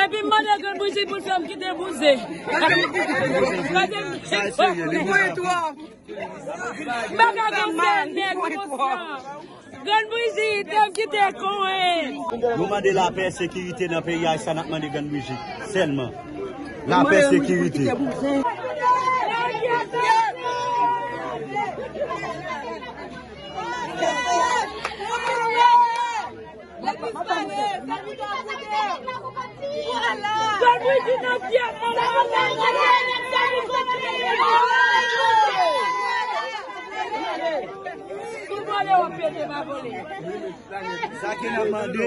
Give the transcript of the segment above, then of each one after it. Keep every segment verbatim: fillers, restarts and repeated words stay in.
Epi m mande Grann Brigitte pou l fè m kite bouze. Gade m. M pa ka konprann nèg konsa. Grann Brigitte, fè m kite konyen. Nou mande lapè, sekirite nan peyi a, e sa n ap mande Grann Brigitte sèlman. Lapè, sekirite. Sa ki nan mande.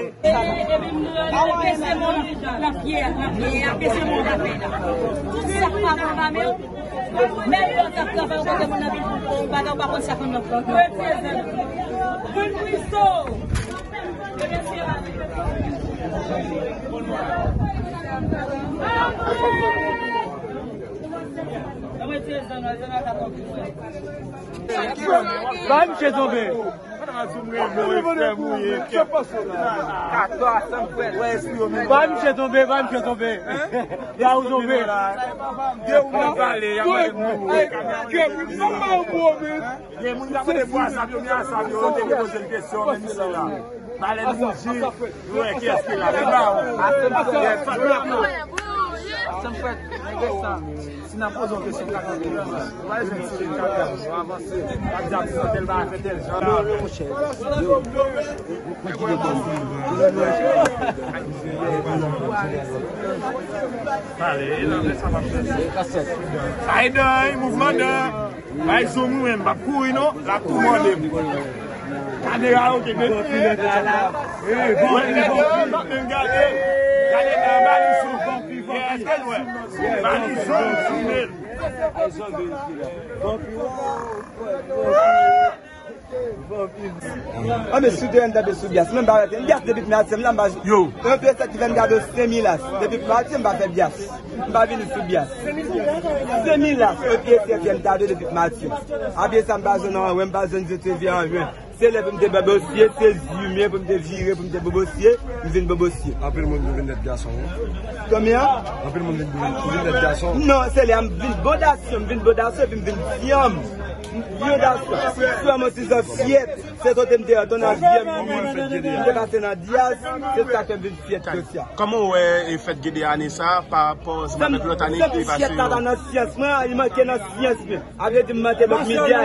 Ba misye tonbe. Ba misye tonbe, ba misye tonbe. Ba ou tonbe. Gen moun k ap mande pou asap yo, men asap yo, yo te poze l kesyon, men misye la. Ba lè nou di, nou wè kiyès ki la. Men ba ou. Yes, pa t la. Asap fèt, nèg sa. Si n ap poze yon kesyon, ka tande yo. Nou pa bezwen di se tèl bagay, nou avanse. Pa di a tèl bagay fè tèl jan. Pale, e nan sa pa fè. Ay, dan, mouvman dan. Bay zoom ou menm, m ap kouri non, l ap tou mande m. Kamera yo te mete. Wè, lè devan, m p ap menm gade. Gade nan baliz ou. Èske l wè? Baliz ou, filme l. Anben, sou teren, m tanpe sou byas. Mwen, m pa fè byas depi maten, m la, m pa. Yo. Yon pyesèt ki fè m gade Semilas. Depi maten, m pa fè byas. M pa vini sou byas. Semilas, yon pyesèt ki fè m gade depi maten. Apre sa, m pa jwenn anyen, m pa jwenn je te vi anyen. Se lè pou m te bobosye, se zi mwen pou m te vire, pou m te bobosye, m vin bobosye. Anpil moun vin nèt gason, wi. Konbyen? Anpil moun vin, vin nèt gason. Non, se lè m vin bodasyon, m vin bodasyon, epi m vin fyanm. M vin bodasyon. Fyanm, yon ti jan fyèt. Se kote m te antre nan vi m, m te pase nan dyaz, se sa ke m vin fyèt jodi a. Kòman w wè, e, fèt Gede ane sa a pa rapò ansanm avèk lòt ane ki te pase yo? Fyèt la pa nan syans mwen, li manke nan syans mwen. A vle di m manke lòt medya.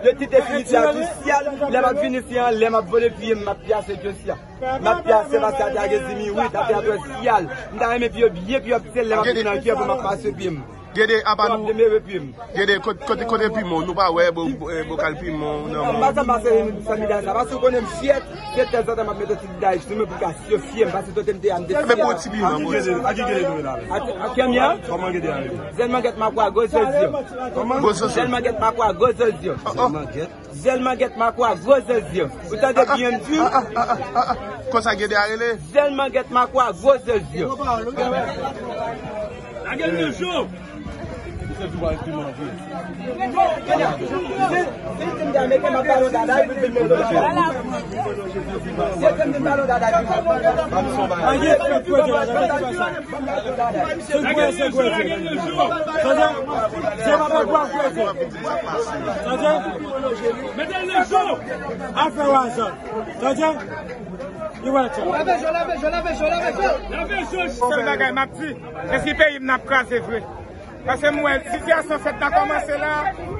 Yo kite simityè a tou syal, lè m ap vini si anlè m ap vole pye m, m ap pyase jodi a. M ap pyase paske atè a gen di m wi, atè a twò syal. M ta renmen pye yo byen pi ap syal lè m ap vin nan kè pou m ap pase pye m. Gede, apa nou. Gede, kot-, kote, kote piman w? Nou pa wè bo-, bo-, eh, bokal piman w nan men w. Sa m pase, sa m pase, sa m pase, sa m pase, paske w konnen m fyèt, se tanzantan m ap mete yon ti daj sou mwen pou ka syofye m, paske kote m te a, m te fyèt. Enben, bon, ti piman, bon. A ki Gede, a ki Gede nou ye la? A, a Kenya? Kòman Gede a rele? Zèl mangèt makwa, gwo zozyo. Kòman? Gwo zozyo. Zèl mangèt makwa, gwo zozyo. Oh, oh. Zèl mangèt makwa, gwo zozyo. Ou tande byen m di w? Ah, ah, ah, ah, ah. Konsa Gede a rele? Zèl mangèt makwa, gwo zozyo. Lage l nan cho. Lage l nan cho, lage l nan cho. Tande? Se pa fè gwa fè. Tande? Mete l nan cho. Afè waza. Tande? Li wè sa. Lave cho, lave cho, lave cho, lave cho. Lave cho. Sèl bagay m ap di, se si peyi m n ap kraze vre. Paske m wè sitiyasyon fèt la kòmanse la,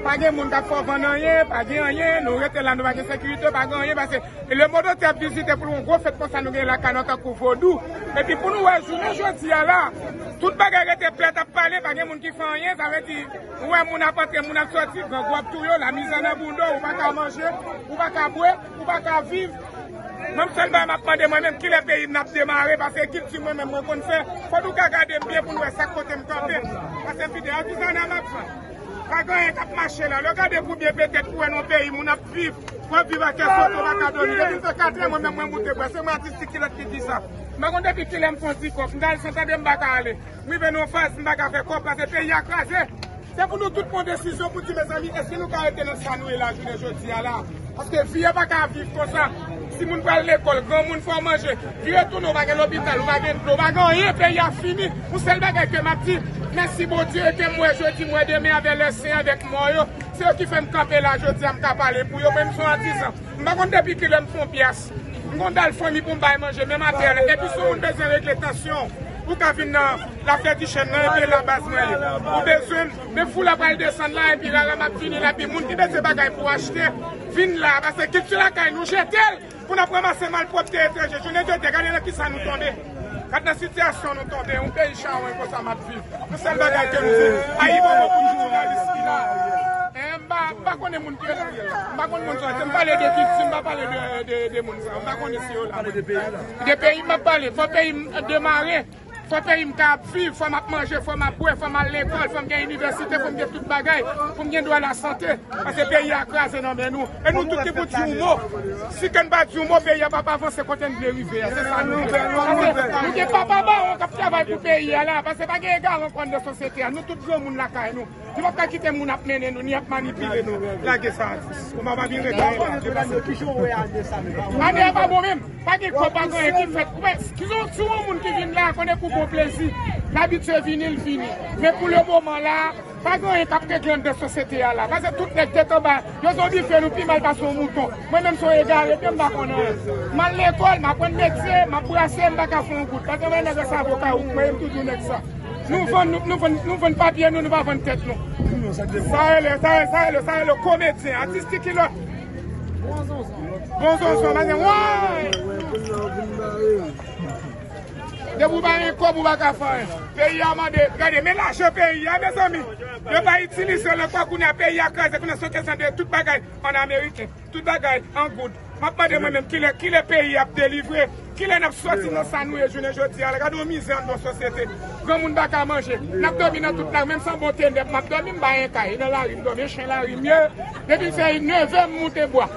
pa gen moun k ap fè w vann anyen, pa gen anyen, nou rete la, nou pa gen sekirite, pa gen anyen, paske e lemonn antye ap vizite pou yon gwo fèt konsa nou gen lakay nou tankou vodou. Epi pou nou wè jounen jodi a la, tout bagay rete plèt ap pale, pa gen moun ki fè anyen, sa vle di, ou wè moun ap antre, moun ap soti, grangou ap touye w, lamizè nan bouda w, ou pa ka manje, ou pa ka bwè, ou pa ka viv. Mwen sèl bagay m ap mande mwen menm, kilè peyi m n ap demare, paske kilti mwen menm mwen konn fè, fò nou ka gade m byen pou n wè sa k kote m kanpe, paske videyo atizana m ap fè. Pa gen anyen k ap mache la. Lè w gade pou byen petèt pou wè nan yon peyi moun ap viv, w ap viv ak kè sote, w pa ka dòmi. Depi l fè katrè, mwen menm mwen moute bwè. Se mwen atistik ki lòt ki di sa. M pa konn depi kilè m fè yon ti kòb. M ta al san tande m pa ka ale. M rive nan yon faz m pa ka fè kòb paske peyi a kraze. Se pou nou tout pran desizyon pou di, mezanmi, èske nou ka rete nan sa nou ye la jounen jodi a la? Paske vi a pa ka viv konsa. Timoun pral lekòl, granmoun fò manje. Vire tounen, ou pa gen lopital, ou pa gen dlo, ou pa gen anyen, peyi a fini. Yon sèl bagay ke m ap di, mèsi Bondye ke m wè jodi, m wè demen avè lè sen avèk mò yo. Se yo ki fè m kanpe la jodi a, m ka pale pou yo, men m se yon atizan. M pa konn depi kilè m fè yon pyès. M gon dal fanmi pou m bay manje, menm atè, epi si yon moun bezwen regle tansyon, ou ka vin nan Lafè di Chèn nan, epi la baz mwen ye. Ou bezwen m, men fou la pral desann la, epi rara m ap vini la, epi moun ki bezwen bagay pou achte, vin la, paske kilti lakay nou, jete l, pou n ap ranmase malpwòpte etranje. Jounen jodi a, gade nan kisa nou tonbe. Gade nan sitiyasyon nou tonbe, yon peyi chawony konsa m ap viv. Yon sèl bagay ke m di, Ayibobo pou tout jounalis ki la. Eh, m pa, m pa konnen moun ki rele. M pa konn moun sa. Se m pale de kilti, m pa pale de, de, de moun sa. M pa konnen si yo la. De peyi m ap pale. Fò peyi m demare. Fò peyi m ka ap viv. Fò m ap manje. Fò m ap bwè. Fò m al lekòl. Fò m gen inivèsite. Fò m gen tout bagay. Pou m gen dwa lasante. Paske peyi a kraze nan men nou. E nou tout ki pou di yon mo. Si ke n pa di yon mo, peyi a p ap avanse kote n vle rive a. Se sa nou vle. Paske nou gen papa bawon k ap travay pou peyi a la. Paske pa gen egal ankò anndan sosyete a. Nou tout granmoun lakay nou. Nou p ap ka kite moun ap mennen nou, ni ap manipile nou. Lage sa, atis. Kouman pa vin regle la. Ane a pa bon menm. Pa gen kòb, pa gen anyen ki fèt. Ou wè, si yon, si yon moun ki vin la, konnen pou bon plezi. L abitye vini, l vini. Men pou le moman la, pa gen anyen k ap regle anndan sosyete a la. Paske tout nèg tèt anba, yo se yon dife, nou pi mal pase yon mouton. Mwen menm se yon egare, epi m pa konn anyen. M al lekòl, m aprann metye, m ap brase, m pa ka fè yon goud. Paske mwen nèg sa avoka, ou, mwen menm toujou nèg sa. Nou vann, nou, nou vann, nou vann papye nou, nou pa vann tèt nou. Sa rele, sa rele, sa rele, sa rele komedyen, atis ki kilòt. Bon zonzon, maten, woy! Depi w pa gen kòb, ou pa ka fè anyen. Peyi a mande, gade, men lajan peyi a, mezanmi. Yo pa itilize l ankò, kounye a peyi a kraze, kounye a se yon kesyon de tout bagay ann ameriken. Tout bagay an goud. M ap mande mwen menm, kilè, kilè peyi ap delivre? Kilè n ap sòti nan sa nou ye jounen jodi a la? Gade yon mizè anndan sosyete. Granmoun pa ka manje. N ap dòmi nan tout lari. Menm san bote nèg, m ap dòmi, m pa gen kay. E nan lari, m dòmi. E chen lari m ye. Depi se nevè, m moute bwa.